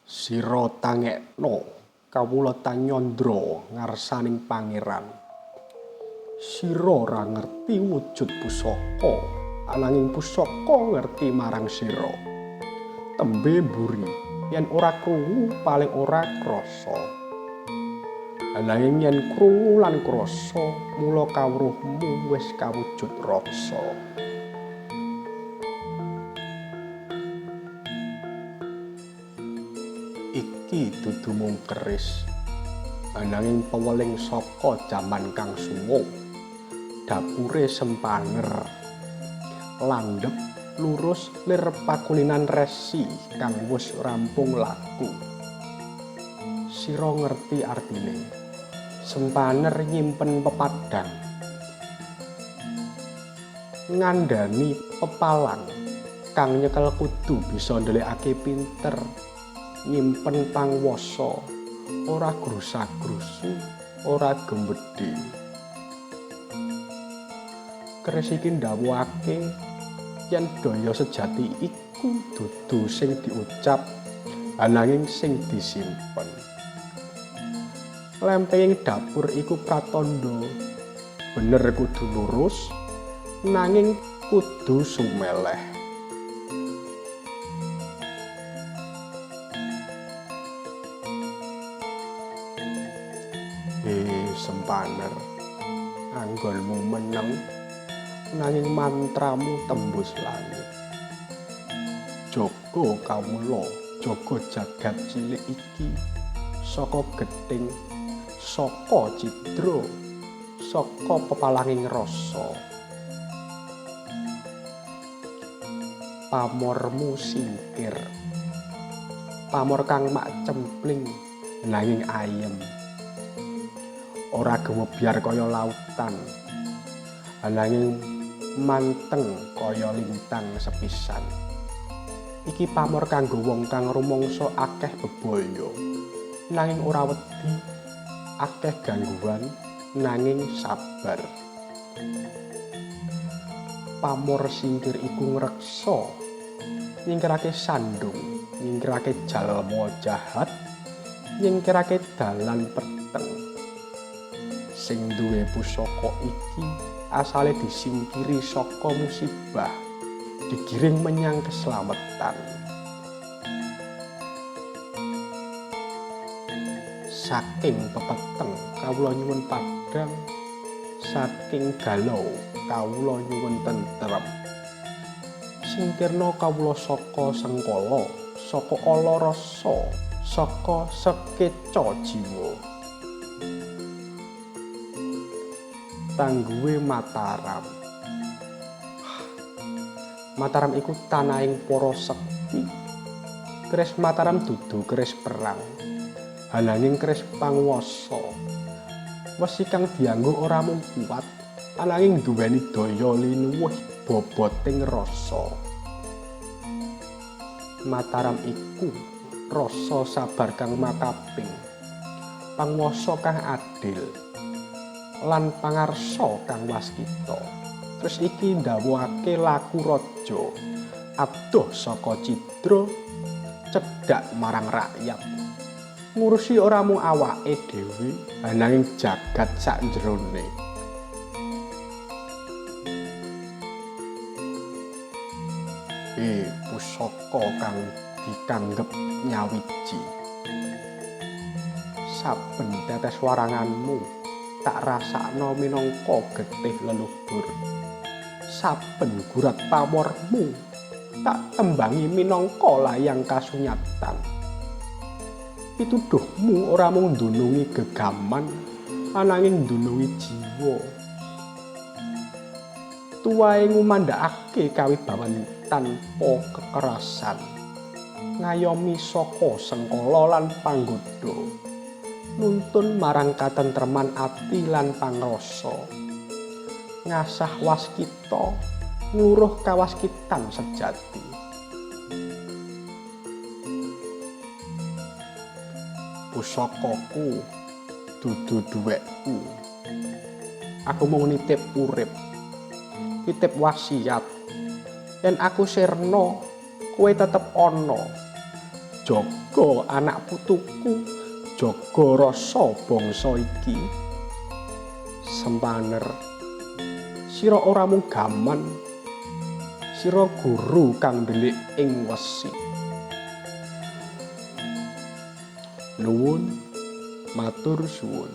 Sira tangekno kawula tanyandra ngarsaning pangeran. Sira ora ngerti wujud pusaka, ananging pusaka ngerti marang sira. Tembe mburi yen ora krungu paling ora krasa. Ananging yen krungu lan krasa, mula kawruhmu wis kawujud rasa. Iki dudu mung keris, ananging peweling saka jaman kang suwung. Dapure sempaner, landhep lurus lir pakulinan resi kang wus rampung laku. Sira ngerti artine. Sempaner nyimpen pepadhang, ngandhani pepalang kang nyekel kudu bisa ndelikake pinter nyimpen pangwasa, ora grusa-grusu, ora gembedhe. Keris iki ndhawuhake yen daya sejati iku dudu sing diucap ananging sing disimpen. Lempenging dapur iku pratandha bener kudu lurus nanging kudu sumeleh. He Sempaner, anggonmu meneng nanging mantramu tembus langit. Jaga kawula, jaga jagat cilik iki saka gething, saka cidra, saka pepalanging rasa. Pamormu singkir, pamor kang mak cempling nanging ayem. Ora gemebyar kaya lautan, ananging manteng kaya lintang sepisan. Iki pamor kanggo wong kang rumangsa akeh bebaya, nanging ora wedi, akeh gangguan nanging sabar. Pamor singkir iku ngreksa, nyingkirake sandung, nyingkirake jalma jahat, nyingkirake dalan peteng. Sing duwe pusaka iki asale disingkiri saka musibah, digiring menyang keslametan. Saking pepeteng kawula nyuwun padhang, saking galau kawula nyuwun tentrem. Singkirna kawula saka sengkala, saka ala rasa, saka sekeca jiwa. Tangguhe Mataram. Mataram iku tanahing para sekti. Keris Mataram dudu keris perang, ananging keris panguwasa. Wesi kang dianggo ora mung kuat, ananging nduweni daya linuwih boboting rasa. Mataram iku rasa sabar kang makaping, panguwasa kang adil, lan pangarsa kang waskita. Terus iki ndhawuhake laku raja, adoh saka cidra, cedhak marang rakyat. Ngurusi ora mung awake dhewe, ananging jagat sakjerone. Pusaka kang dikanggep nyawiji. Saben tetes waranganmu tak rasakno minangka getih leluhur. Saben gurat pamormu tak tembangi minangka layang kasunyatan. Pituduhmu ora mung ndunungi gegaman, ananging ndunungi jiwa. Tuwahe ngumandhakake kawibawan tanpa kekerasan, ngayomi saka sengkala lan panggoda, nuntun marang katentreman ati lan pangrasa, ngasah waskita, ngluruh kawaskitan sejati. Pusakaku dudu duwekku. Aku mung nitip urip, titip wasiat. Yen aku sirna, kowe tetep ana. Jaga anak putuku, jaga rasa bangsa iki. Sempaner, sira ora mung gaman, sira guru kang ndelik ing wesi. Nuwun, matur suwun.